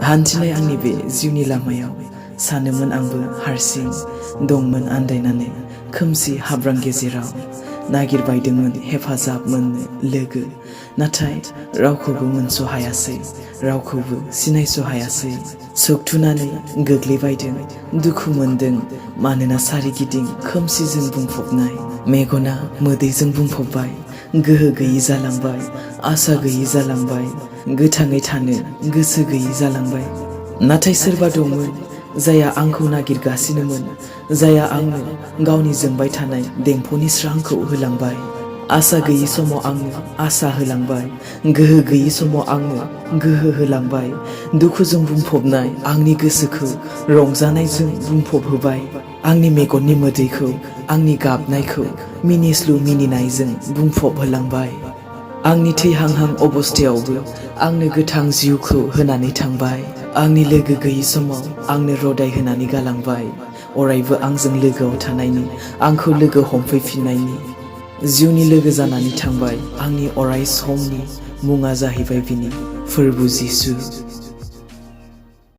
हान्थिनाय आंनि बे जिउनि लामायाव सानोमोन आंबो हारसिं दंमोन आन्दायनानै खोमसि हाब्रां गेजेराव नागिरबायदोंमोन हेफाजाब मोननो लोगो नाथाय रावखौबो मोनस' हायासै रावखौबो सिनायस' हायासै सौथुनानै गोग्लैबायदों दुखु मोनदों मानोना सारिगिदिं खोमसिजों बुंफबनाय मेगना मोदैजों बुंफबबाय गोहो गैयि जालांबाय आसा गैयि जालांबाय गोथाङै थानो गोसो गैयि जालांबाय नाथाय सोरबा दंमोन जाया आंखौ नागिरगासिनोमोन जाया आंनो गावनि जोंबाय थानाय देंखोनि स्रांखौ होलांबाय आसा गैयि समाव आंनो आसा होलांबाय गोहो गैयि समाव आंनो गोहो होलांबाय दुखुजों बुंफबनाय आंनि गोसोखौ रंजानायजों बुंफबहोबाय आंनि मेगननि मोदैखौ आंनि गाबनायखौ मिनिस्लु मिनिनायजों बुंफबहोलांबाय आंनि थैहांहां अबस्थायावबो आंनो गोथां जिउखौ होनानै थांबाय आंनि लोगो गैयि समाव आंनो रदाय होनानै गालांबाय अरायबो आंजों लोगोआव थानायनि आंखौ लोगो हमफैफिननायनि जिउनि लोगो जानानै थांबाय आंनि अराय समनि मुङा जाहैबाय बिनि फोरबु जिसु